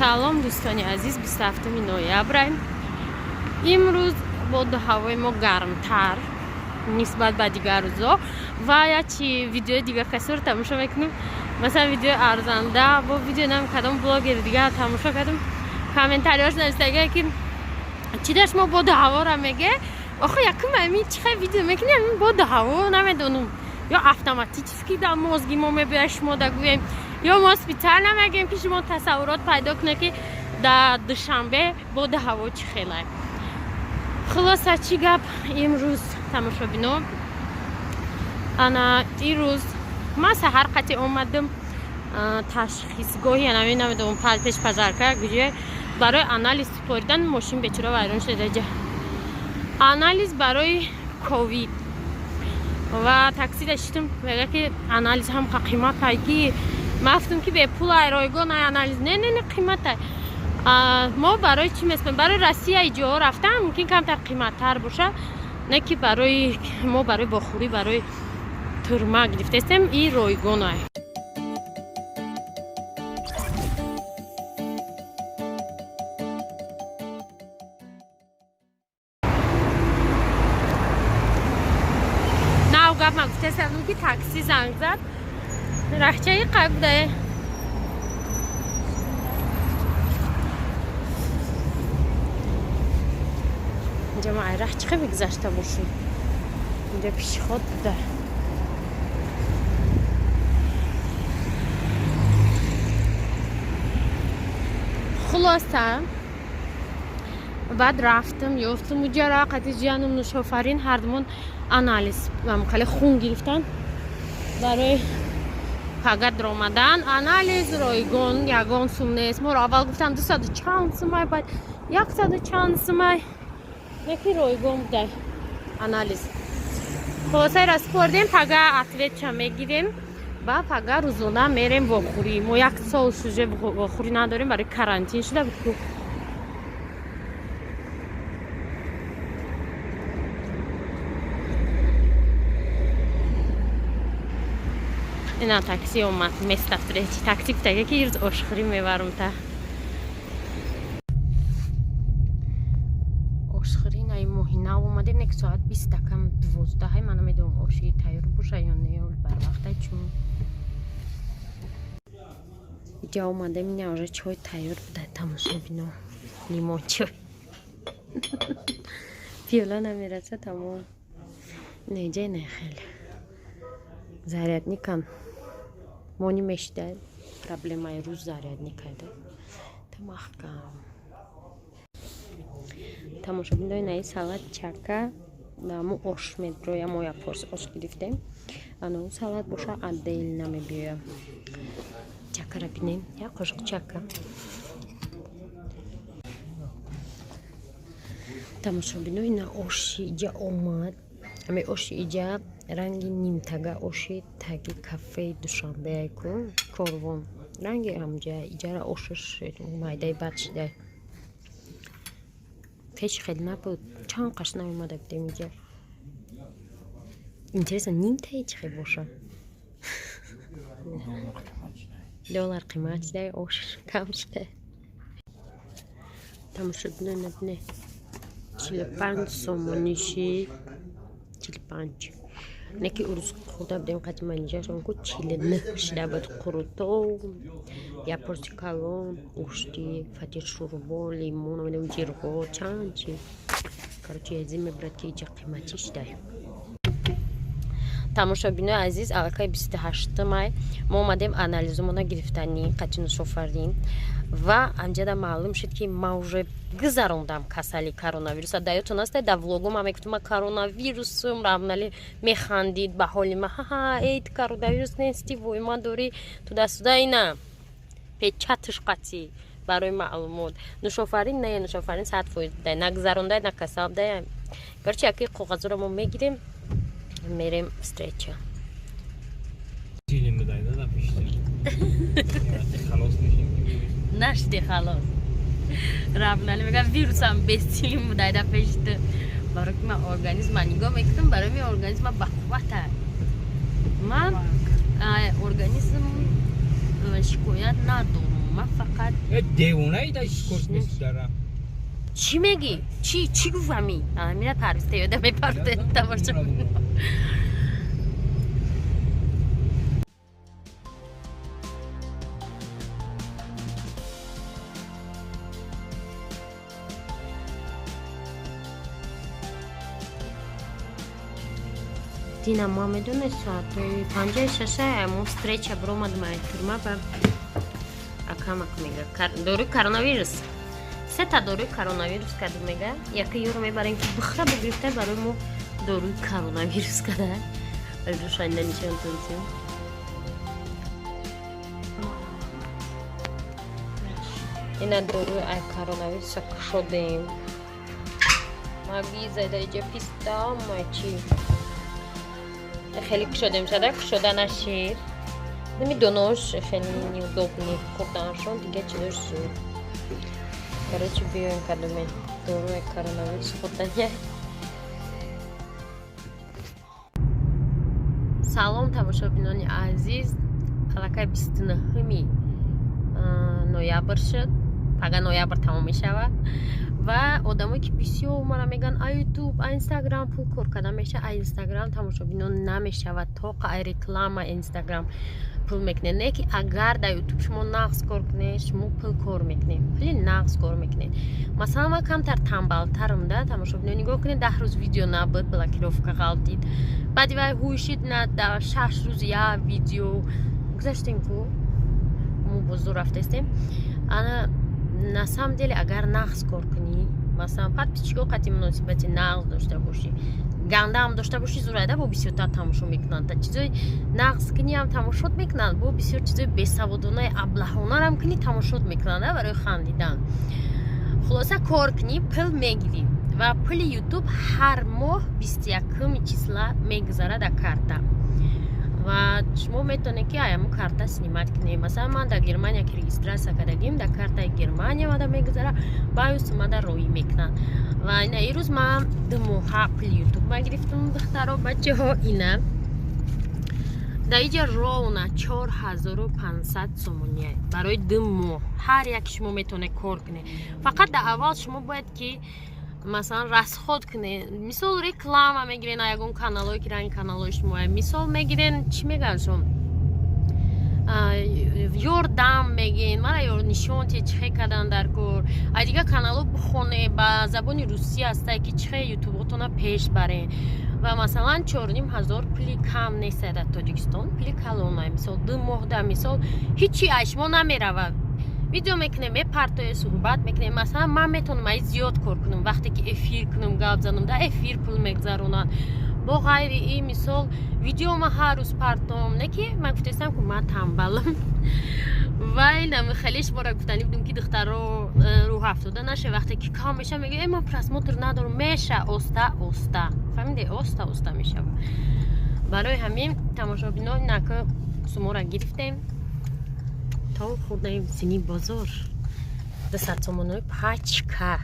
Салом, дӯстони азиз, 27 ноябр. Имрӯз боду ҳавои мо гармтар нисбат ба дигар рӯзо. Ва ячи видеои дигар касеро тамошо мекунем, масалан, видеои арзанда бо видео нам кадом блогери дигар тамошо кардем, комментариёш навистага, ки чӣ дар шумо боду ҳаворо меге. Охо, якум ами чӣ хел видео мекунем, ами боду ҳаво намедонам, ё автоматически дар мозги мо мебиёяд, шумо да гӯем, ё мо специально мегӯем, ки шумо тасаввурот пайдо кунед, ки дар Душанбе боду ҳаво чӣ хелае. Хулоса, чӣ гап имрӯз, тамошобино? Ана ирӯз ман саҳар қати омадам ташхисгоҳи, анами намедонам, пеш пожарка гуҷе, барои анализ супоридан. Мошин бечора вайрон шуда. Анализ барои ковид. Ва такси даштум, мега ки анализ ҳам қиматай, ки ман гуфтам, ки бепул ай, ройгон ай анализ. Не, не, не, қиматай. Мо барои чӣ меспем? Барои Россия ҷоҳо рафтан мумкин камтар қиматтар бошад, не ки барои мо, барои вохӯрӣ, барои турма гирифтаистем, и ройгон ай. Нав гап ман гуфтаистам, ки такси занг зад, рахчаи қак будае. Инҷа ма айрах чӣ хел мегузашта бошем? Инҷа пешеход буда. Хулоса, баъд рафтам, ёфтам уҷара, қати ҷиянум Нушофарин ҳардумон анализ хеле хун гирифтан барои пага даромадан. Анализ ройгон, ягон сум нест. Моро аввал гуфтам 200 чанд сумай, баъд 100 чанд сумай, яки ройгон буда анализ. Хулосаи, распордем, пага ответча мегирем ва пага рӯзона мерем вохӯрӣ. Мо як сол шуже вохӯрӣ надорем, барои карантин шуда буд ку. Ина такси омад, место встречи. Такси гуфтага, ки ирӯз ошхӯрӣ мебарам та ошхӯрӣ. Наи моҳи нав омадем, не ки соат 11:45. Ман намедонам, оши тайёр боша ё не, барвақта, чун иҷа омадем, ина уже чой тайёр буда. Тамошобино, лимон чой, пиёла намераса, тамом. Неҷа не, хеле зарядникам мони мешида, проблемаи рӯз зарядникайда тамахкам. Тамошобинои, наи салат чака даму ош медроя. Мо як порс ош гирифтем, ану салат боша отдельно мебиёя. Чакара бинем, як қошуқ чака. Тамошобино, ина оши иҷа омад. Ҳами оши иҷа ранги нимтага оши таги кафеи Душанбеай ку, Корвон, ранги ҳамҷа. Иҷара ошаш майдаи бад шида, пеш хеле набуд. Чанд қаш наомада будем иҷа. Интересно, нимтаи чӣ хел боша? Доллар қимат шида, ош кам шида. Тамошобино, набине, 45 сомонӣ шид, 45. Не ки урӯз хӯрда будем қати манижашон ку, 49 шида буд. Қурутов, як порси калон гӯшти, фатир, шӯрбо, лимон, намедонам, ҷирғо, чанд чи. Короче, язин мебурад, ки иҷа қиматӣ шида. Тамошобинои азиз, аллакай 28 май мо омадем анализумона гирифтанӣ қати Нушофарин ва анҷада маълум шуд, ки ман уже гузарондам касали коронавируса. Да ёдтон аст, дар влогу ман мегуфтам, ман коронавирусум? Рамнали механдид ба ҳоли ма: «Ҳа, эй, ту коронавирус нести, вой, ман дорӣ тудасуда». Ина печатш қатӣ барои маълумот. Нушофарин не, Нушофарин 100% дай нагузарондай, на касал дай. Короче, яки коғазоро мо мегирем, мерем встреча. Силим بدای да пишти. Халос мешим. Нашди халос. Равнали мегам, вирусам бесилим будайда пешти. Барои ки ман организма нигоҳ мекунам, барои ми организма бақуввата. Ман организм шикоят надорам. Ма фақат Девонаи да скорость месудара. Чӣ мегӣ? Чӣ чӣ гуфт ами? Амира Парвиз ёда мепарте тамошо. Дина, ма медонед, соатои панҷаи шаша мо встреча биромадем ай тюрьма, ба акамак мега, доруи коронавирус, сета доруи коронавирус каду, мега, яке ёро мебарем, ки бихра бигирифта барои мо доруи коронавирус када. Рӯшанда нишонтонсем. Ина доруи ай коронавируса кушодем. Ма бизайда иҷа писта ма чи хеле кушодем шада, кушода нашид. Нами донош хеле неудобный хурданашон, дига чизош зуд. Короче, биёем, кадоме доруи коронавирус хурдания. Салом, тамошобинони азиз! Аллакай 29-уми ноябр шуд, пага ноябр тамом мешавад. Ва одамое ки бисёр мара мегӯянд, а Ютуб, а Инстаграм пул кор карда мешавад, а Инстаграм тамошобинон намешавад, тоқа ай реклама Инстаграм пул мекунед. Не ки агар дар Ютуб шумо нағз кор кунед, шумо пул кор мекунед, пули нағз кор мекунед. Масалан, ман камтар тамбалтарам да, тамошобино, нигоҳ кунед, 10 рӯз видео набуд, блокировка ғалтид, баъди вай ҳуйшид, на 6 рӯз як видео гузаштем ку мо бозор рафтаистем. Ана, на самом деле, агар нағз кор кунӣ, масалан, подписчико қати муносибати нағз дошта бошӣ, гандаам дошта бошӣ, зурайда бо бисёртар тамошо мекунанд. Та чизои нағз куниам тамошот мекунанд, бо бисёр чизои бесаводонаи аблаҳонарам кунӣ, тамошот мекунанд барои хандидан. Хулоса, кор кунӣ, пул мегирӣ. Ва пули Ютуб ҳар моҳ 21-уми числа мегузарад дар карта ва шумо метавонед, ки аяму карта снимать кунед. Масалан, ман дар Германия ки регистрация кардагим, дар картаи Германия мада мегузара, баъюс мада роӣ мекунанд. Ва ина ирӯз ман 2 моҳа пули Ютуб ма гирифтам, духтаро, бачаҳо. Ина дар иҷа ровно 4500 сомония барои 2 моҳ. Ҳар як шумо метавонед кор кунед, фақат дар аввал шумо бояд ки масалан расход кунед. Мисол, реклама мегирен ягон каналое ки ранги каналҳои шумо, мисол мегирен, чӣ мегӯянд, шумо ёрдам мегӯен, мара нишон те чихе кардан дар кор, а дигар каналҳо бихоне, ба забони русӣ ҳастае, ки чихе ютуботона пеш барен. Ва масалан, 4500 пули кам нест дар Тоҷикистон, пули калона. Мисол, 2 моҳ да, мисол, ҳичи аз шумо намеравад, видео мекунем, мепартоем, суҳбат мекунем. Масалан, ман метавонам ай зиёд кор кунам, вақте ки эфир кунам, гап занам, дар эфир пул мегузаронанд. Бо ғайри ин, мисол, видео ма ҳар рӯз партом, не ки ман гуфтаистам, ки ман тамбалам. Вай нами хеле шуморо гуфтанӣ будем, ки духтаро, рӯҳафтода наша, вақте ки кам меша, мега, э, ман просмотр надорам. Меша, оста оста, фаҳмиде, оста оста мешава. Барои ҳамин, тамошобино, нака сумора гирифтем, то хурдаем сини бозор, 200 сомонои пачка.